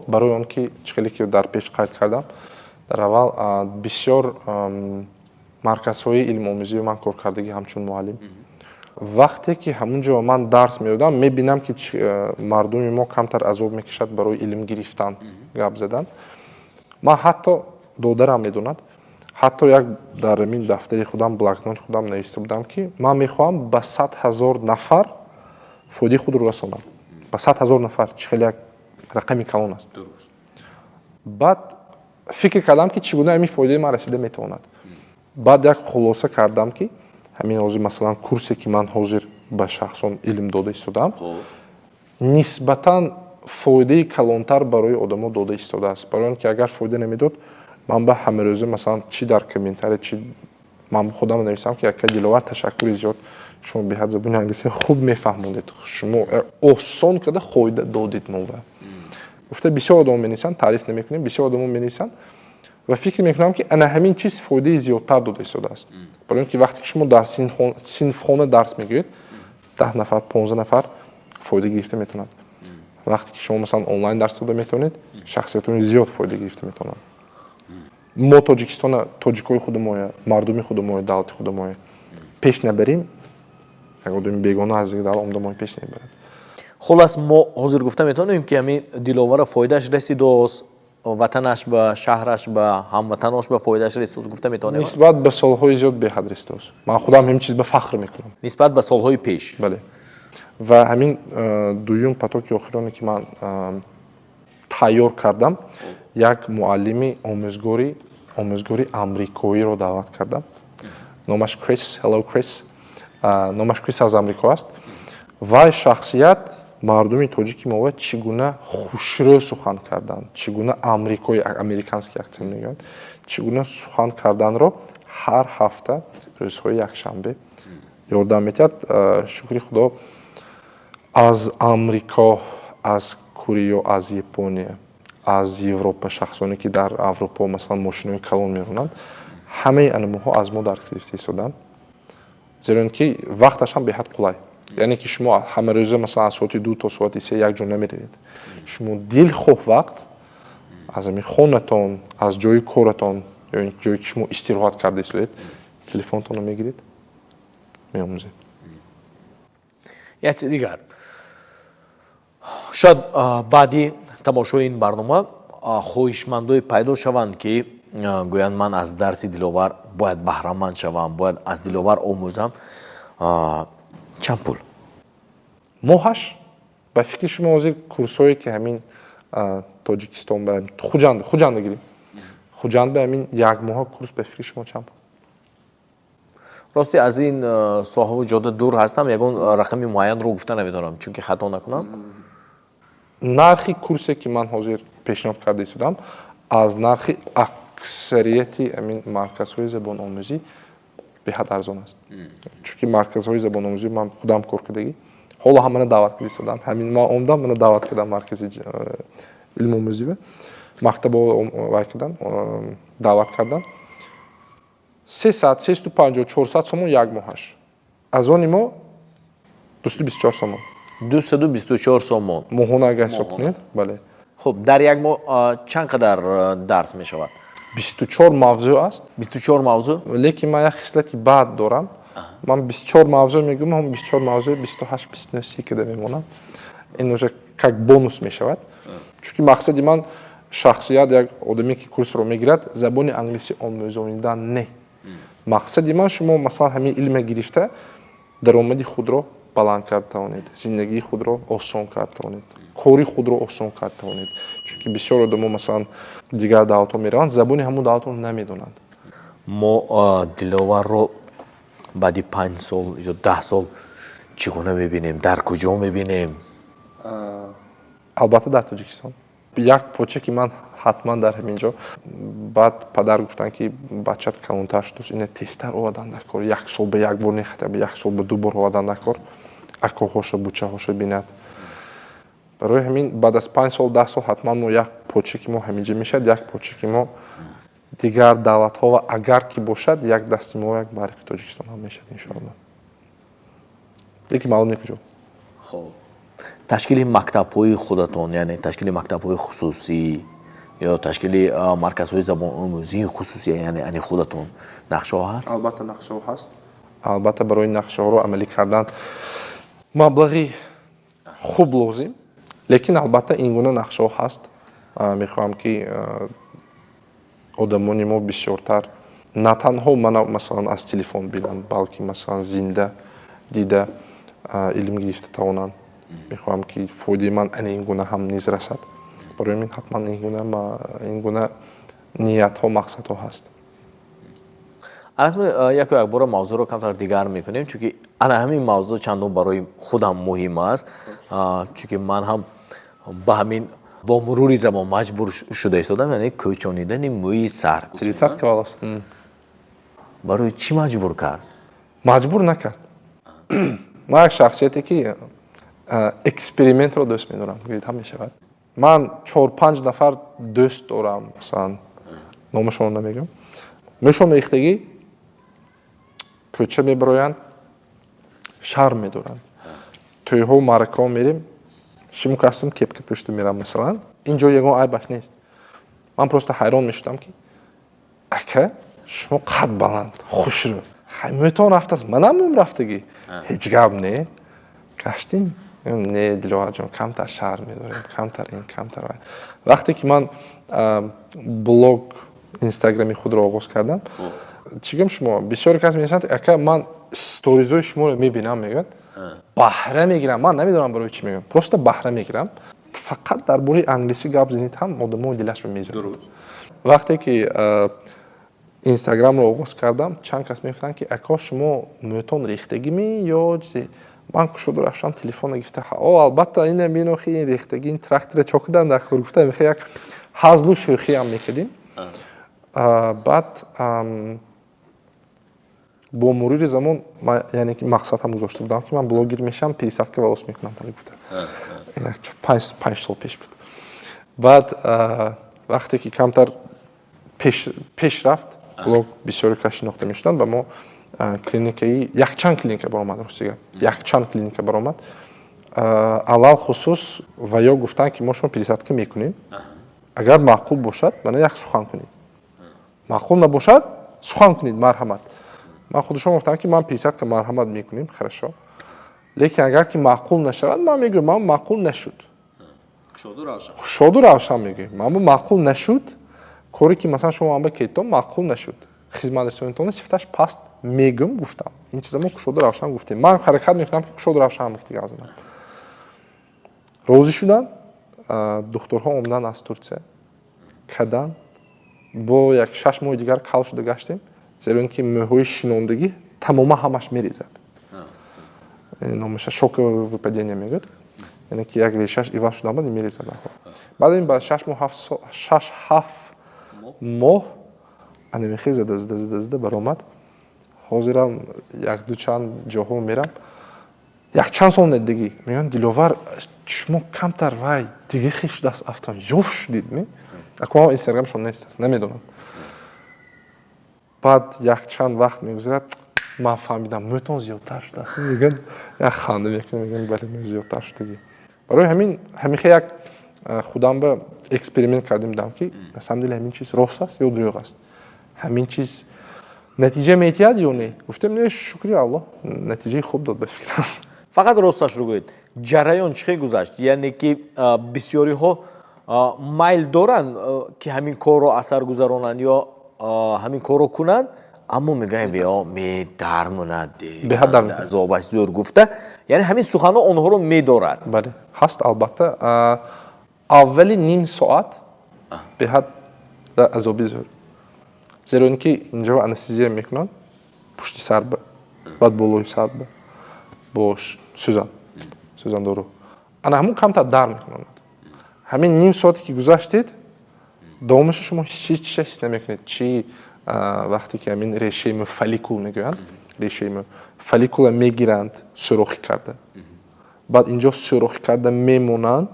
барои он ки чӣ хеле ки дар пеш қайд кардам, дар аввал бисёр марказҳои илмомӯзии ман кор кардагӣ ҳамчун муаллим. Вақте ки ҳамун ҷо ман дарс медодам, мебинам, ки мардуми мо камтар азоб мекашад барои илм гирифтан, гап задан. Ман ҳатто, додарам медонад, ҳатто як дар ин дафтари худам, блокноти худам нависта будам, ки ман мехоҳам ба 100 000 нафар фоидаи худро расонам. Ба 100 000 нафар, чӣ хеле як рақами калон аст. Баъд фикр кардам, ки чӣ гуна ҳамин фоидаи ман расида метавонад. Баъд як хулоса кардам, ки ҳамин ҳозир, масалан, курсе, ки ман ҳозир Ба шахсон илм дода истодаам, нисбатан фоидаи калонтар барои одамо дода истодааст, барои он ки агар фоида намедод, ман ба ҳамарӯза, масалан, чӣ дар комментария, чӣ ман худам нависам, ки ака Диловар, ташаккури зиёд, шумо беҳад забони англисия хуб мефаҳмондед, шумо осон карда фоида додед мова гуфта. Бисёр одамо менависанд, таъриф намекунем, бисёр одамо менависанд ва фикр мекунам, ки ана ҳамин чиз фоидаи зиёдтар дода истодааст, барои он ки вақте ки шумо дар синфхона дарс мегӯед, 10 нафар, 15 нафар фоида гирифта метавонад. Вақте ки шумо, масалан, онлайн дарс дода метавонед, шахсиятони зиёд фоида гирифта метавонанд. Мо Тоҷикистона, тоҷикои худумоя, мардуми худумоя, давлати худумоя пеш набарем, як одами бегона аз дигар давлат омада моя пеш намебарад. Хулас, мо ҳозир гуфта метавонем, ки ҳамин Диловара фоидааш расидост, ватанаш ба, шаҳраш ба, ҳамватанош ба фоидааш расидост, гуфта метавонем? Нисбат ба солҳои зиёд беҳад расидост. Ман худам ҳамин чиз ба фахр мекунам. Нисбат ба солҳои пеш. Бале, ва ҳамин дуюм потоки охироне, ки ман тайёр кардам, як муаллими омӯзгори амрикоиро даъват кардам, номаш Крис. Hello, Крис. Номаш Крис, аз Амрико аст. Вай шахсият мардуми тоҷики мо чӣ гуна хушрӯ сухан кардан, чӣ гуна амрикои, американский акцент мегӯянд, чӣ гуна сухан карданро ҳар ҳафта рӯзҳои якшанбе ёрдам метиҳад. Шукри Худо, аз Амрико, аз Кореё, аз Япония, аз Европа, шахсоне, ки дар Аврупо, масалан, мошинои калон меронанд, ҳамаи анамоҳо аз мо дарс гирифта истоданд, зеро ин ки вақташ ҳам беҳад қулай, яъне ки шумо ҳамарӯза, масалан, аз соати 2 то соати 3 як ҷо намеравед. Шумо дилхоҳ вақт аз ҳамин хонатон, аз ҷои коратон ё ин ҷое, ки шумо истироҳат карда истодед, телефонтонро мегиред, меомӯзед. Як чизи дигар: шояд баъди тамошои ин барнома хоҳишмандое пайдо шаванд, ки гӯянд, ман аз дарси Диловар бояд баҳраманд шавам, бояд аз Диловар омӯзам. Чанд пул? Моҳаш, ба фикри шумо, ҳозир курсҳое, ки ҳамин Тоҷикистон ба Хуҷанда гирем, Хуҷанд ба ҳамин як моҳа курс, ба фикри шумо, чанд пул? Рости, аз ин соҳаву ҷода дур ҳастам, ягон рақами муайянро гуфта наметавонам, чунки хато накунам. Нархи курсе, ки ман ҳозир пешниҳод карда истодам, аз нархи аксарияти ҳамин марказҳои забономӯзӣ беҳад арзон аст, чунки марказҳои забономӯзӣ ман худам кор кардагӣ, ҳоло ҳам мана даъват карда истодам. Ҳамин ман омадам, мана даъват кардам, маркази илмомӯзӣ, мактабо вай кардан, даъват кардан. 300, 350, 400 сомон як моҳаш, аз они мо 224 сомон. 224 сомон. Моҳона агар ҳисоб кунед, бале. Хуб, дар як моҳ чанд қадар дарс мешавад? 24 мавзӯъ аст. 24 мавзӯъ. Лекин ман як хислати бад дорам: ман 24 мавзӯъ мегӯям, ҳам 24 мавзӯъ 28, 29, 30 када мемонам. Ин уже как бонус мешавад, чунки мақсади ман шахсият, як одаме, ки курсро мегирад, забони англисӣ омӯзонидан не. Мақсади ман, шумо, масалан, ҳамин илме гирифта, даромади худро баланд кард тавонед, зиндагии худро осон кард тавонед, кори худро осон кард тавонед, чунки бисёр одамо, масалан, дигар давлатҳо мераванд, забони ҳамон давлатро намедонанд. Мо Диловарро баъди 5 сол ё 10 сол чӣ гуна мебинем, дар куҷо мебинем? Албатта, дар Тоҷикистон як поча, ки ман ҳатман дар ҳамин ҷо. Баъд падар гуфтанд, ки бачат калонтар шудааст, ина тезтар овардан дар кор, як сол ба як бор не, хотя бы як сол ба ду бор овардан дар кор, акоҳоша, бучаҳоша бинад. Барои ҳамин баъд аз 5 сол, 10 сол ҳатман мо як поча, ки мо ҳаминҷа мешавад, як поча, ки мо дигар давлатҳо ва агар ки бошад, як дасти мо як барқи Тоҷикистон ҳам мешавад, иншоалло, лекин маълум не куҷо. Хоб, ташкили мактабҳои худатон, яъне ташкили мактабҳои хусусӣ ё ташкили марказҳои забономӯзии хусусӣ, яъне ани худатон, нақшаҳо ҳаст? Албатта, нақшаҳо ҳаст. Албатта, барои нақшаҳоро амалӣ кардан маблағи хуб лозим, лекин албатта ин гуна нақшаҳо ҳаст. Мехоҳам, ки одамони мо бисёртар на танҳо мана, масалан, аз телефон бинанд, балки, масалан, зинда дида илм гирифта тавонанд. Мехоҳам, ки фоидаи ман ана ин гуна ҳам низ расад. Барои ҳамин ҳатман ин гуна ниятҳо, мақсадҳо ҳаст. Акнун яку якбора мавзӯъро камтар дигар мекунем, чунки Ана ҳамин мавзӯъ чандон барои худам муҳим аст, чунки ман ҳам ба ҳамин бо мурури замон маҷбур шуда истодам, яъне кӯчонидани мӯи сар. Пересадка волос. Барои чӣ маҷбур кард? Маҷбур накард. Ман як шахсияте, ки экспериментро дӯст медорам, гӯед ҳам мешавад. Ман чор панҷ нафар дӯст дорам, масалан, номашонро намегӯям, мӯшон рехтагӣ, кӯча мебароянд, шарм медоранд. Тӯйҳо, маъракаҳо мерем, шиму костюм, кепка пӯшта мерам, масалан. Ин ҷо ягон айбаш нест. Ман просто ҳайрон мешудам, ки ака, шумо қад баланд, хушрӯ, мӯтон рафтааст, манам мӯм рафтагӣ, ҳеҷ гап не, гаштим. Не, Диловарҷон, камтар шарм медорем, камтар ин, камтар. Вақте ки ман блог Инстаграми худро оғоз кардам, чӣ гӯям, шумо бисёре кас менависанд: «Ака, ман сторизои шуморо мебинам», мегӯяд, «баҳра мегирам». Ман намедонам, барои чӣ мегӯям, просто баҳра мегирам. Фақат дар бораи англисӣ гап занед ҳам, одамо дилаш мезанад. Вақте ки Инстаграмро оғоз кардам, чанд кас мегуфтанд, ки ака, шумо мӯтон рехтагиме ё чизе? Ман кушоду рафтам, телефона гирифта: «О, албатта, ина бинохи, ин рехтагӣ, ин трактора чокидан дар кор», гуфта, мехе як ҳазлу шӯхиам мекардим. Баъд бо мурури замон, яъне ки мақсад ҳам гузошта будам, ки ман блогер мешавам, пересадка волос мекунам, гуфта, 5 сол пеш буд. Баъд вақте ки камтар пеш рафт блог, бисёре кас шинохта мешуданд ба мо, клиникаи, якчанд клиника баромад, ростига, якчанд клиника баромад. Алалхусус ва ё гуфтанд, ки мо шумо пересадка мекунем, агар маъқул бошад, мана як сухан кунед, маъқул набошад, сухан кунед, марҳамат. Ман худашон гуфтам, ки ман пересадка, марҳамат, мекунем, хорошо, лекин агар ки маъқул нашавад, ман мегӯям, ман маъқул нашуд, кушоду равшан мегӯем, ман маъқул нашуд, коре ки масалан шумо ба кетон маъқул нашуд, хизматрасонитон сифаташ паст, мегӯм, гуфтам. Ин чиза мо кушоду равшан гуфтем. Ман ҳаракат мекунам, ки кушоду равшан гуфти занам. Розӣ шуданд, духтурҳо омаданд аз Турсия, кадан. Бо як 6 моҳи дигар кал шуда гаштем, зеро ин ки мӯҳои шинондагӣ тамоман ҳамаш мерезад. Номаша шоковое выпадение мегӯяд, яъне ки як решаш иваз шуда омад, мерезад. Баъд ин ба 6 моҳ, 6-7 моҳ анамихе зада, зада, зада, зада баромад. Ҳозирам якду чанд ҷоҳо мерам, якчанд сол неддагӣ мегӯянд: «Диловар, шумо камтар вай дига хел шудааст, афтон ёф шудид». Ме акун Инстаграмшон нест, намедонам. Баъд якчанд вақт мегузарад, ман фаҳмидам, мӯтон зиёдтар шудааст, мегӯянд. Як ханда мекунам, мегӯям: «Бале, мӯ зиёдтар шудагӣ». Барои ҳамин ҳамихе як худам ба эксперимент кардем, дам ки на самом деле ҳамин чиз рост аст ё дурӯғ аст, ҳамин чиз натиҷа метиҳад ё не. Гуфтем не, шукри Аллоҳ, натиҷаи хуб дод, ба фикрам. Фақат росташро гӯед, ҷараён чӣ хел гузашт? Яъне ки бисёриҳо майл доранд, ки ҳамин корро асар гузаронанд ё ҳамин корро кунанд, аммо мегӯянд: «Биё, медармонад, азобаш зӯр», гуфта, яъне ҳамин суханҳо онҳоро медорад. Бале, ҳаст, албатта. Аввали ним соат беҳад азоби зӯр, зеро ин ки инҷо анестезия мекунанд, пушти сар ба, баъд болои сар ба бо сӯзан, сӯзандору, ана ҳамун камтар дар мекунанд. Ҳамин ним соате ки гузаштед, давомаша шумо ҳеҷ чиша ҳис намекунед. Чи вақте ки ҳамин решаи мӯ, фолликул мегӯянд, решаи мӯ, фолликула мегиранд, сӯрохӣ карда, баъд инҷо сӯрохӣ карда мемонанд,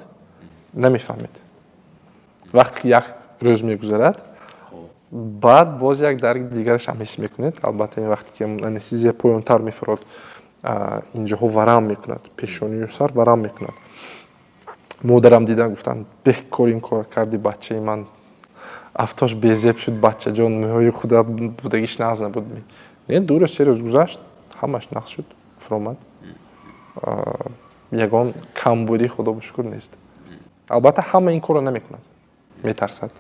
намефаҳмед. Вақте ки як рӯз мегузарад, баъд боз як дарди дигараш ҳам ҳис мекунед. Албатта, ин вақте ки анестезия поёнтар мефурод, инҷоҳо варам мекунад, пешонию сар варам мекунад. Модарам дидан, гуфтанд: «Бекор ин кор карди, бачаи ман афтош безеб шуд, бачаҷон, мӯҳои худат будагиш нағз набуд». Не, 2 рӯз, 3 рӯз гузашт, ҳамаш нағз шуд, фуромад. Ягон камбудӣ, худо шукр, нест. Албатта, ҳама ин корро намекунад, метарсад.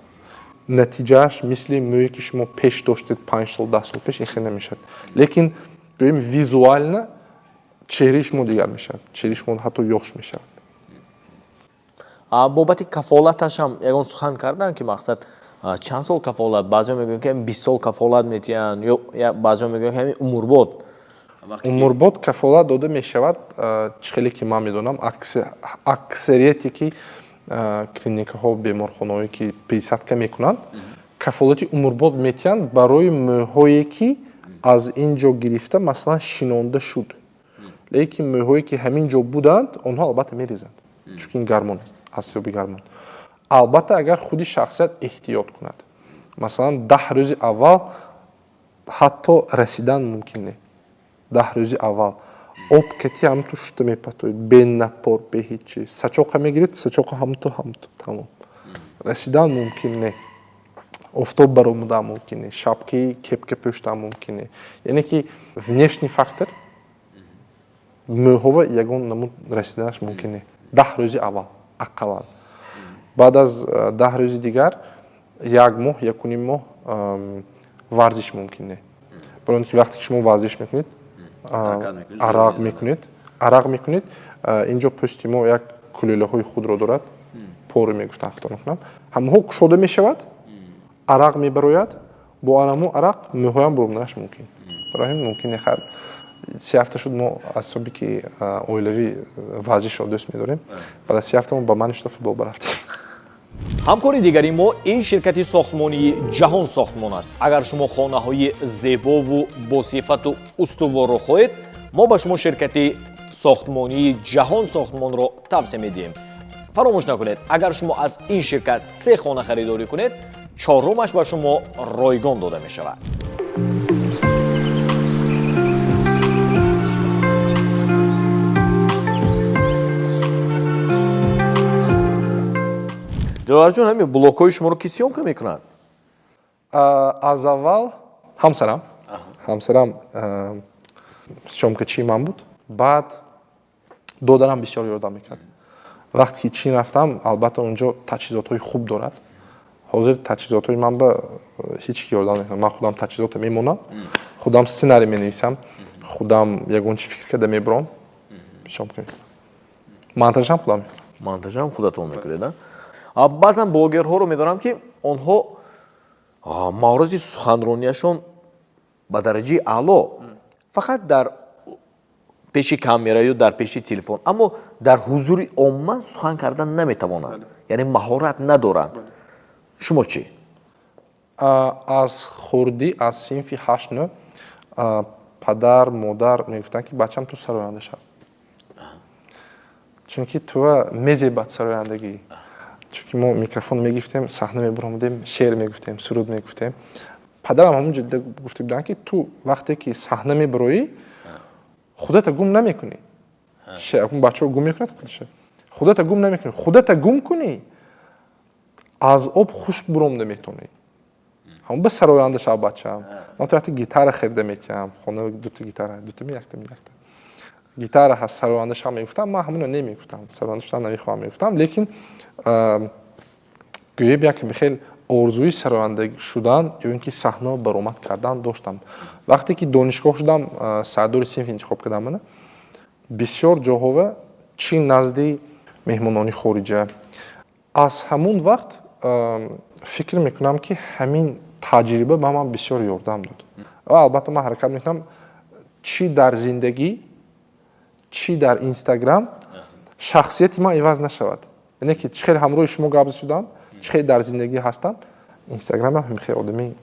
Натиҷааш мисли мӯе ки шумо пеш доштед, 5 сол, 10 сол пеш, ин хел намешавад, лекин гӯем, визуально чеҳраи шумо дигар мешавад, чеҳраи шумо ҳатто ёш мешавад. Бобати кафолаташ ҳам ягон сухан карданд, ки мақсад чанд сол кафолат? Баъзеҳо мегӯянд, ки 20 сол кафолат метиҳанд, ё баъзеҳо мегӯянд, ки ҳамин умрбод. Умрбод кафолат дода мешавад. Чӣ хеле ки ман медонам, аксарияте ки клиникаҳо, беморхонаҳое ки пересадка мекунанд, кафолати умрбод метиҳанд барои мӯйҳое ки аз ин ҷо гирифта, масалан, шинонда шуд. Лекин мӯйҳое ки ҳамин ҷо буданд, онҳо албатта мерезанд, чунки ин гармон аст, аз ҳисоби гармон. Албатта, агар худи шахсият эҳтиёт кунад, масалан, 10 рӯзи аввал ҳатто расидан мумкин не. 10 рӯзи аввал об кати ҳамту шута мепатоед, бе напор, бе ҳеҷ чиз. Сачоқа мегиред, сачоқа ҳамту ҳамту, тамом. Расидан мумкин не, офтоб баромадан мумкин не, шапкаи кепка пӯшидан мумкин не. Яъне ки внешний фактор мӯйҳова ягон намуд расиданаш мумкин не 10 рӯзи аввал ақаллан. Баъд аз 10 рӯзи дигар, як моҳ, якуним моҳ варзиш мумкин не, барои он ки вақте ки шумо варзиш мекунед, арақ мекунед, инҷо пӯсти мо як кулӯлаҳои худро дорад, поры мегуфтанд, хато накунам, ҳамаҳо кушода мешавад, арақ мебарояд, бо анамо арақ мӯйҳоям буромданаш мумкин. Барои ҳамин мумкин не. 3 ҳафта шуд, мо аз ҳисоби ки оилавӣ варзишро дӯст медорем, баъд аз 3 ҳафта мо ба ман шуда футбол барафтем. Ҳамкори дигари мо ин ширкати сохтмонии Ҷаҳон Сохтмон аст. Агар шумо хонаҳои зебову босифату устуворро хоҳед, мо ба шумо ширкати сохтмонии Ҷаҳон Сохтмонро тавсия медиҳем. Фаромӯш накунед, агар шумо аз ин ширкат се хона харидорӣ кунед, чорумаш ба шумо ройгон дода мешавад. Диловарҷон, ҳамин блогҳои шуморо ки съёмка мекунад? Аз аввал ҳамсарам съёмкачии ман буд, баъд додарам бисёр ёрдам мекард. Вақте ки Чин рафтам, албатта, унҷо таҷҳизотҳои хуб дорад. Ҳозир таҷҳизотҳои ман ба ҳеҷ ки ёрдам намекунад. Ман худам таҷҳизотро мемонам, худам сценарий менависам, худам ягон чи фикр карда мебурам, съёмка мекунам, монтажам худам мекунам. Монтажам худатон мекунед? Баъзан блогерҳоро медонам, ки онҳо маҳорати суханронияшон ба дараҷаи аъло, фақат дар пеши камера ё дар пеши телефон, аммо дар ҳузури омма сухан кардан наметавонанд, яъне маҳорат надоранд. Шумо чӣ? Аз хурдӣ, аз синфи ҳашт, нӯ, падар модар мегуфтанд, ки бачам, ту сароянда шав, чунки туа мезебад сарояндагӣ. Чунки мо микрофон мегирифтем, саҳна мебаромадем, шеър мегуфтем, суруд мегуфтем. Падарам ҳамон ҷо гуфта буданд, ки ту вақте ки саҳна мебароӣ, худата гум намекунӣ. Бачаҳо гум мекунад худша, худата гум намекунӣ. Худата гум кунӣ, аз об хушк буромда метавонӣ. Ҳамон ба сароянда шав, бачаам. Ман ту вақте гитара харида метиҳам, хона дута гитара, дутами, яктами, якта гитара ҳаст, сароянда шав мегуфтам. Ман ҳамонро намегуфтам, сароянда шудан намехоҳам мегуфтам, лекин гӯеб як хел орзуи сароянда шудан ё ин ки саҳна баромад кардан доштам. Вақте ки донишгоҳ шудам, сардори синф интихоб кардам мана. Бисёр ҷоҳова, чӣ назди меҳмонони хориҷа. Аз ҳамун вақт фикр мекунам, ки ҳамин таҷриба ба ман бисёр ёрдам дод. Ва албатта, ман ҳаракат мекунам, чӣ дар зиндагӣ, чӣ дар Инстаграм, шахсияти ман иваз нашавад. Яъне ки чӣ хеле ҳамроҳи шумо гап шудам, чӣ хеле дар зиндагӣ ҳастам, Инстаграмам ҳамин хеле одами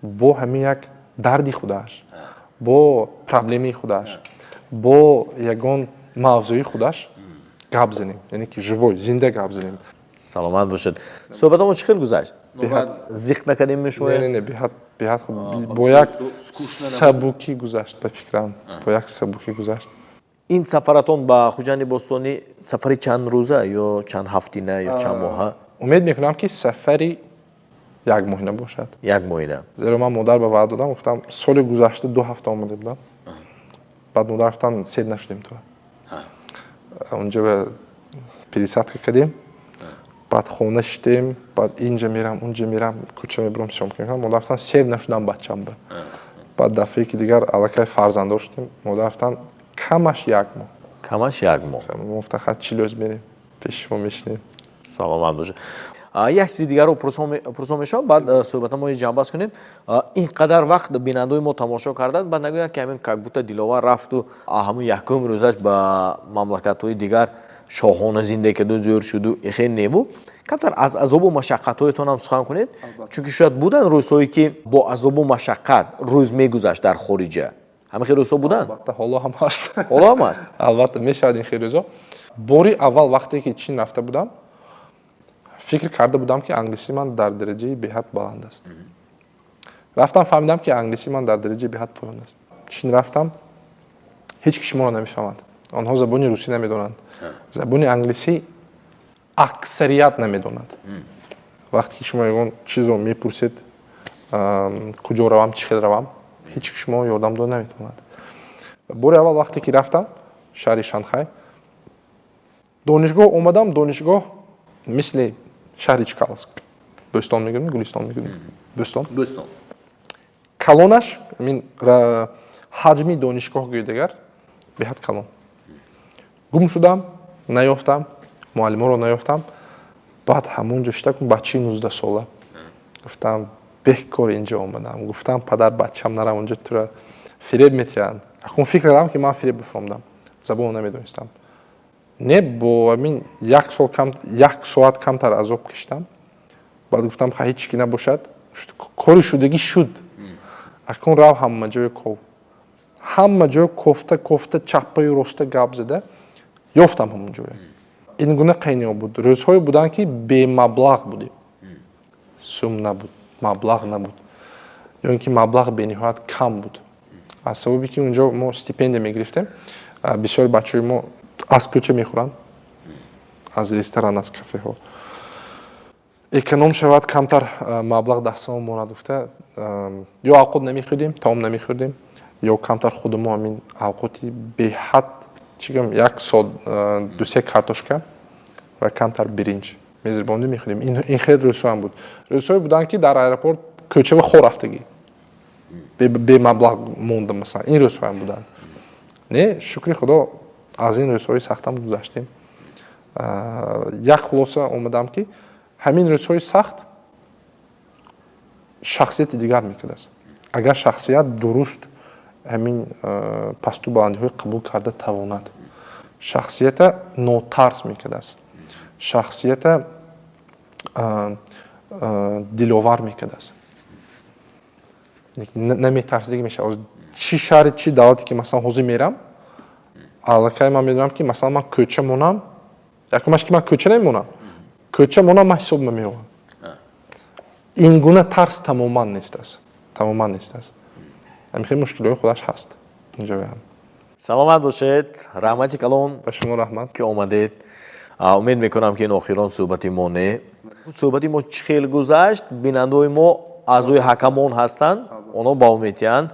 бо ҳамин як дарди худаш, бо проблемаи худаш, бо ягон мавзӯи худаш гап занем, яъне ки живой, зинда гап занем. Саломат бошед. Суҳбатамон чӣ хел гузашт? Зиқ накардем шумо? Не, не, беҳад, беҳад хуб, бо як сабукӣ гузашт, ба фикрам, бо як сабукӣ гузашт. Ин сафаратон ба Хуҷанди бостонӣ сафари чанд рӯза ё чанд ҳафтина ё чанд моҳа? Умед мекунам, ки сафари як моҳина бошад. Як моҳина. Зеро ман модар ба ваъда додам, гуфтам, соли гузашта 2 ҳафта омада будам, баъд модар гуфтанд, сер нашудем, то унҷа пересадка кардем, баъд хона шиштем, баъд инҷа мерам, унҷа мерам, кӯча мебурам, съёмка мекунам. Модар гуфтанд, сер нашудам, бачам. Ба баъд дафъае ки дигар аллакай фарзанддор шудем, модар гуфтанд, камаш як моҳ. Камаш як моҳ. Мо гуфтам, хат 40 рӯз мерем, пеши шумо мешинем. Саломат бошед. Як чизи дигарро пурсон мешавам, баъд суҳбатамои ҷамъбаст кунем. Ин қадар вақт бинандаои мо тамошо карданд, баъд нагӯянд, ки ҳамин как будто Диловар рафту ҳамун якум рӯзаш ба мамлакатҳои дигар шоҳона зиндагӣ карду зӯр шуду, ихел небу. Камтар аз азобу машаққатҳоятонам сухан кунед, чунки шояд буданд рӯзҳое, ки бо азобу машаққат рӯз мегузашт дар хориҷа. Ҳамин хел рӯзҳо буданд? Албатта, ҳоло ҳам ҳаст. Ҳоло ҳам ҳаст? Албатта, мешавад ин хел рӯзҳо. Бори аввал вақте ки Чин рафта будам, фикр карда будам, ки англисии ман дар дараҷаи беҳад баланд аст. Рафтам, фаҳмидам, ки англисии ман дар дараҷаи беҳад поён аст. Чин рафтам, ҳеҷ ки шуморо намефаҳмад. Онҳо забони русӣ намедонанд, забони англисӣ аксарият намедонанд. Вақте ки шумо ягон чизо мепурсед, куҷо равам, чӣ хел равам, ҳеҷ ки шумо ёрдам дода наметавонад. Бори аввал вақте ки рафтам шаҳри Шанхай, донишгоҳ омадам. Донишгоҳ мисли шаҳри Чкаловск, Бӯстон мегӯем, Гулистон мегӯем, Бӯстон. Бӯстон. Калонаш мин ҳаҷми донишгоҳ, гӯи дигар, беҳад калон. Гум шудам, наёфтам, муаллиморо наёфтам. Баъд ҳамон ҷо шита кун, бачаи 19-сола, гуфтам, бекор инҷо омадам. Гуфтам, падар, бачам, нарам, онҷо тура фиреб метиҳанд. Акун фикр кардам, ки ман фиреб бифаҳмдам, забонро намедонистам. Не, бо ҳамин як сол кам, як соат камтар азоб кашидам. Баъд гуфтам, ха, ҳеҷ ки набошад, кори шудагӣ шуд, акун рав, ҳама ҷое ков, ҳама ҷо кофта кофта, чаппаю роста гап зада ёфтам ҳамон ҷое. Ин гуна қайниҳо буд. Рӯзҳое буданд, ки бемаблағ будем, сум набуд, маблағ набуд ё ин ки маблағ бениҳоят кам буд, аз сабабе ки унҷо мо стипендия мегирифтем. Бисёри бачаҳои мо аз кӯча мехӯранд, аз ресторан, аз кафеҳо. Эконом шавад, камтар маблағ дастамо монад гуфта, ё авқот намехӯрдем, таом намехӯрдем, ё камтар худамо ҳамин авқоти беҳад, чӣ гӯям, як со дусе картошка ва камтар биринҷ мезирбонӣ мехӯрдем. Ин хеле рӯзҳоам буд. Рӯзҳое буданд, ки дар аэропорт кӯчава хор рафтагӣ, бемаблағ мондам, масалан, ин рӯзҳоям буданд. Не, шукри Худо, аз ин рӯзҳои сахтам гузаштем. Як хулоса омадам, ки ҳамин рӯзҳои сахт шахсияти дигар мекардааст, агар шахсият дуруст ҳамин пасту баландиҳои қабул карда тавонад. Шахсията нотарс мекардааст, шахсията диловар мекардааст, наметарсидагӣ мешавад. Чӣ шаҳри, чӣ давлате ки, масалан, ҳозир мерам, аллакай ман медонам, ки, масалан, ман кӯча монам, якумаш ки ман кӯча намемонам, кӯча монам, ман ҳисоб намеёвам. Ин гуна тарс тамоман нест аст, тамоман нест аст. Ҳамин хел мушкилиҳои худаш ҳаст инҷоям. Саломат бошед, раҳмати калон. Ба шумо раҳмат. Ки омадед. Умед мекунам, ки ин охирон суҳбати мо не. Суҳбати мо чӣ хел гузашт, бинандаои мо аъзои ҳакамон ҳастанд, онҳо ба умедиянд.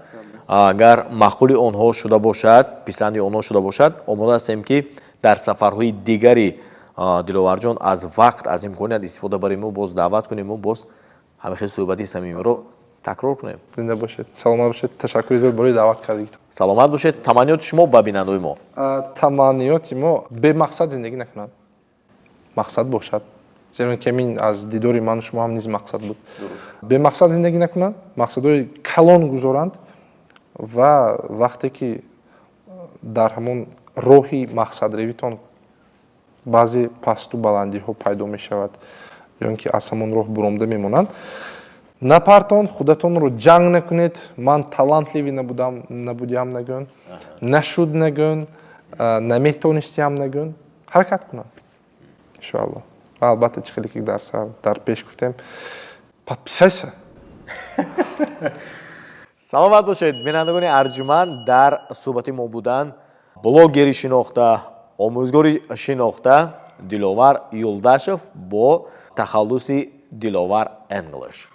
Агар маъқули онҳо шуда бошад, писанди онҳо шуда бошад, омода ҳастем, ки дар сафарҳои дигари Диловарҷон аз вақт, аз имконият истифода барему, боз даъват кунему, боз ҳамин хел суҳбати самимиро такрор кунем. Зинда бошед, саломат бошед, ташаккури зиёд барои даъват кардагитон. Саломат бошед. Таманниёти шумо ба бинандаои мо? Таманниёти мо: бемақсад зиндагӣ накунанд, мақсад бошад, зеро ки ҳамин аз дидори ману шумо ҳам низ мақсад буд. Бемақсад зиндагӣ накунанд, мақсадҳои калон гузоранд ва вақте ки дар ҳамон роҳи мақсадревитон баъзе пасту баландиҳо пайдо мешавад ё ин ки аз ҳамон роҳ буромда мемонанд, напартон, худатонро ҷанг накунед. Ман талантливый набудам, набудиам нагӯн, нашуд нагӯн, наметонистиам нагӯн, ҳаракат кунанд, иншоалло. Ва албатта, чӣ хеле ки дар сар, дар пеш гуфтем, подписайся. Саломат бошед, бинандагони арҷуманд. Дар суҳбати мо буданд блогери шинохта, омӯзгори шинохта Диловар Юлдашев бо тахаллуси Диловар English.